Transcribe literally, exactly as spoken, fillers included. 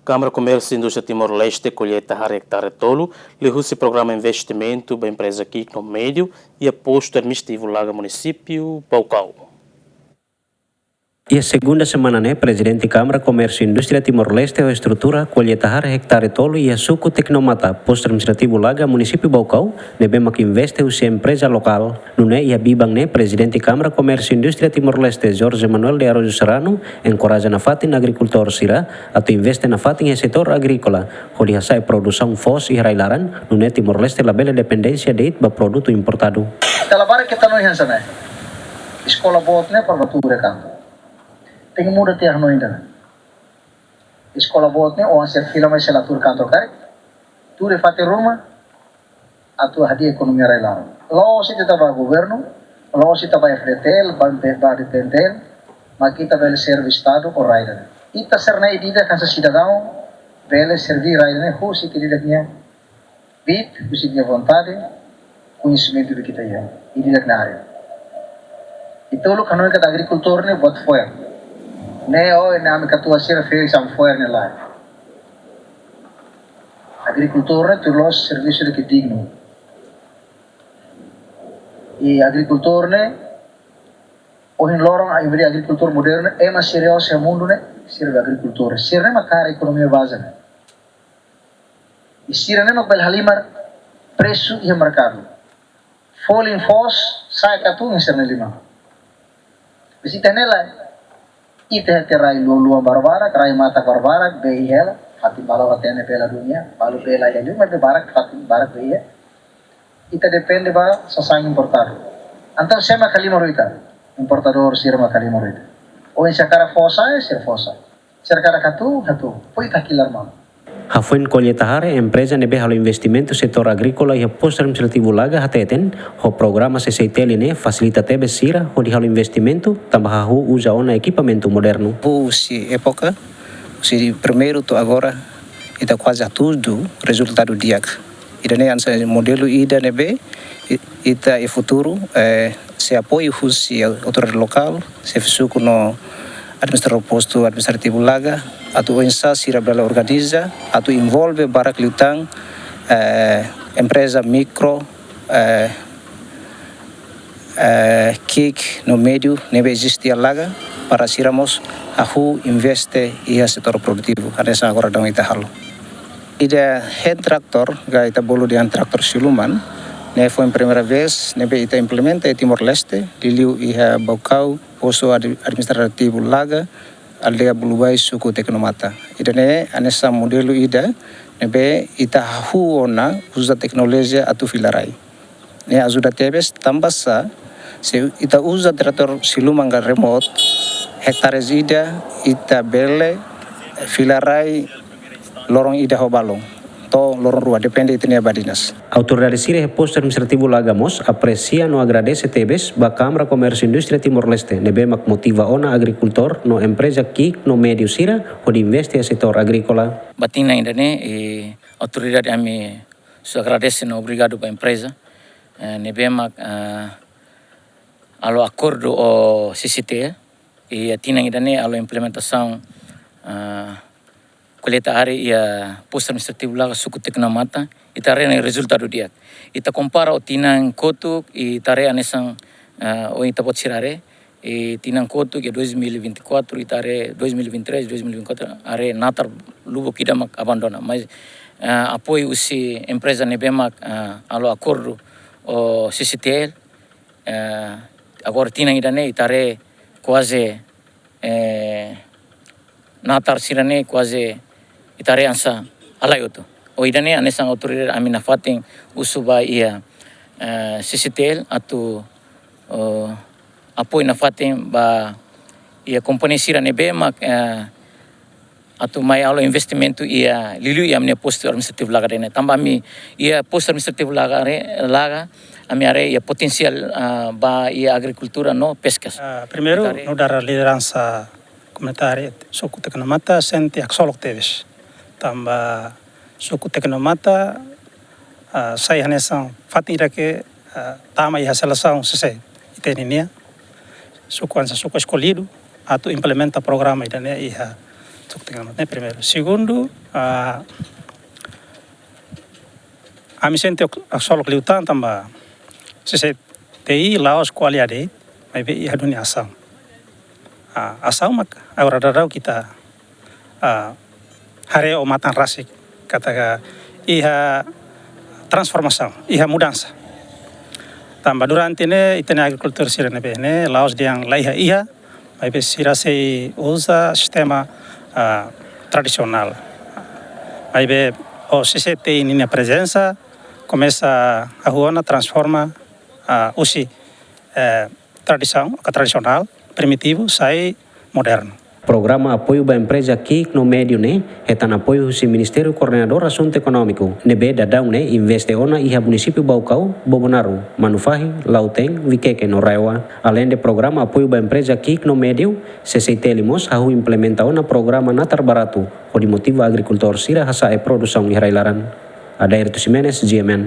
Kámara Komérsiu Indústria Timor-Leste kolleta hare ektare tolu liuhusi programa investimentu ba empreza ki'ik no médiu iha Postu Administrativu Laga, Munisípiu Baucau. Iha segunda semana ne'e, Prezidente Kámara Komérsiu Indústria Timor-Leste ho estrutura kolleta hare ektare tolu iha Suku Tecnomata, Postu Administrativu Laga, Munisípiu Baucau, ne'ebé mak investe husi empreza lokál. Nune'e iha biban ne'e, Prezidente Kámara Komérsiu Indústria Timor-Leste, Jorge Manuel de Araújo Serrano, enkoraja nafatin agrikultór sira atu investe nafatin iha setór agríkola, hodi hasa'e produsaun foos iha rai-laran, nune'e Timor-Leste labele dependénsia de'it ba produtu importadu. Ita la barak ita hanoin hanesan ne'e. Eskola boot ne'e para bá tuur iha kantor. Tenke muda tiha hanoin ida-ne'e. Eskola boot ne'e, oan sira fila mai sira la tuur kantor karik. Tuur iha fatin ruma, atu hadi'a ekonomia rai-laran. La'ós ita bá governu, la'ós ita bá F D T L, bá, bá, bá D T N T L, mak ita bele serve Estadu ho rai ida-ne'e. Ita sira-ne'e ida-idak hanesan sidadaun, bele serve rai ida-ne'e husi ita ida-idak nia kbiit, husi ita-nia vontade, koñesimentu ne'ebé ita iha, ida-idak nia área. Ita uluk hanoin katak agrikultór ne'e buat fo'er. Ne'e, ó, ne'e ami katuas sira ferik hanesan fo'er ne'e lae. Agrikultór ne'e tuir loloos servisu ida ke dignu. I agrikultór ne'e, ohin loron, a maioria agrikultór modernu, ema sira iha mundu ne'e, sira agrikultór. Sira-ne'e mak halo ekonomia baze ne'e. I sira-ne'e mak bele halimar presu iha merkadu. Folin foos, sa'e ka tun, sira-ne'e halimar. Maibé ita ne'e lae, ita iha rai luan-luan barbarak, rai matak barbarak, bee hela, fatin balu hatene bee la dún iha, balu bee la iha liu, maibé barak, fatin barak bee iha. Ita depende ba sasán importadu. Entaun sé mak halimar ho ita? Importadór sira mak halimar ho ita. Oinsá hakarak foos sa'e, sira foos sa'e. Sira hakarak hatún, hatún. Foin ita hakilar malu. Hafoin kolleta hare, empreza ne'ebé halo investimentu setór agríkola iha Postu Administrativu Laga hateten, ho programa C C I T L ne'e fasilita tebes sira hodi halo investimentu, tanba hahú uza ona ekipamentu modernu. Husi époka, husi primeiru to'o agora, ita kuaze hatudu rezultadu di'ak. Ida-ne'e hanesan modelu ida ne'ebé i-, ita iha futuru, eh, sei apoiu husi autoridade lokál, xefe suku no administradór postu administrativu Laga, atu oinsá sira bele organiza, atu envolve barak liután, eh, empreza mikro, eh, eh, ki'ik no médiu ne'ebé eziste iha Laga, para sira mós hahú investe iha setór produtivu, hanesan agora daudaun ita halo. Ida hand tractor, ka ita bolu dehan traktór siluman, ne'e foin primeira vez ne'ebé ita implementa iha Timor-Leste, liuliu iha Baucau, Postu Ad-, Administrativu Laga, aldeia Bulubai, Suku Tecnomata. Ida-ne'e hanesan modelu ida ne'ebé ita hahú ona uza teknolojia atu fila rai. Ne'e ajuda tebes tanba sá, se ita uza traktór siluman ka remote, ektare ida ita bele fila rai loron ida ho balun, to'o loron rua, depende ita-nia badinas. Autoridade sira iha Postu Administrativu Laga mós apresia no agradese tebes ba Kámara Komérsiu Indústria Timor-Leste, ne'ebé mak motiva ona agrikultór no empreza ki'ik no médiu sira hodi investe iha setór agríkola. Ba tinan ida-ne'e, eh, autoridade ami husu agradese no obrigadu ba empreza, eh, ne'ebé mak, eh, halo akordu ho C C T L, i tinan ida-ne'e halo implementasaun, eh, kolleta hare iha Postu Administrativu Laga, Suku Tecnomata, ita haree ne'e rezultadu di'ak. Ita kompara ho tinan kotuk, ita haree hanesan, eh, ohin ita-boot sira haree, i tinan kotuk iha dois mil e vinte e quatro, ita haree dois mil e vinte e três, dois mil e vinte e quatro, haree natar lubuk ida mak abandona. Mas, eh, apoiu husi empreza ne'ebé mak, eh, halo akordu ho C C T L, eh, agora tinan ida-ne'e ita haree kuaze, eh, natar sira-ne'e kuaze ita haree hanesan halai hotu. Ho ida-ne'e hanesan autoridade ami nafatin husu ba iha, eh, C C T L atu, eh, apoiu nafatin ba iha kompañia sira ne'ebé mak, eh, atu mai halo investimentu iha liuliu iha ami-nia Postu Administrativu Laga ida-ne'e. Tanba ami iha Postu Administrativu Laga re-, Laga, ami haree iha potensiál, ah, ba iha agrikultura no peskas. Ah, primeiru, ita haree nu'udar lideransa komunitária Suku Tecnomata sente haksolok tebes. Tanba Suku Tecnomata, ah, sai hanesan fatin ida ke, ah, tama iha selesaun C C I T L nian. Suku hanesan suku eskolidu atu implementa programa ida-ne'e iha Suk tenga ne'e primeiru. Segundu, ah, ami sente ok-, aksolok liután tanba C C T I la'ós ko'alia de'it, maibé iha duni asaun. Ah, asaun mak agora daudaun ita, ah, haree ho matan rasik katak iha transformasaun, iha mudansa. Tanba durante ne'e, ita-nia agrikultór sira ne'ebé ne'e, la'ós dehan la iha iha, maibé sira sei uza sistema, ah, tradisionál. Maibé ho C C T I ninia prezensa, komesa hahú ona transforma, ah, husi, eh, tradisaun, ka tradisionál, primitivu, sai modernu. Programa apoiu ba empreza ki'ik no médiu ne'e hetan apoiu husi Ministériu Koordenadór Asuntu Ekonómiku, ne'ebé daudaun ne'e investe ona iha munisípiu Baucau, Bobonaro, Manufahi, Lautém, Viqueque no RAEOA. Aleinde programa apoiu ba empreza ki'ik no médiu, C C I T L mós hahú implementa ona programa natar baratu, hodi motiva agrikultór sira hasa'e produsaun iha rai-laran. Adairto Ximenes, G M N.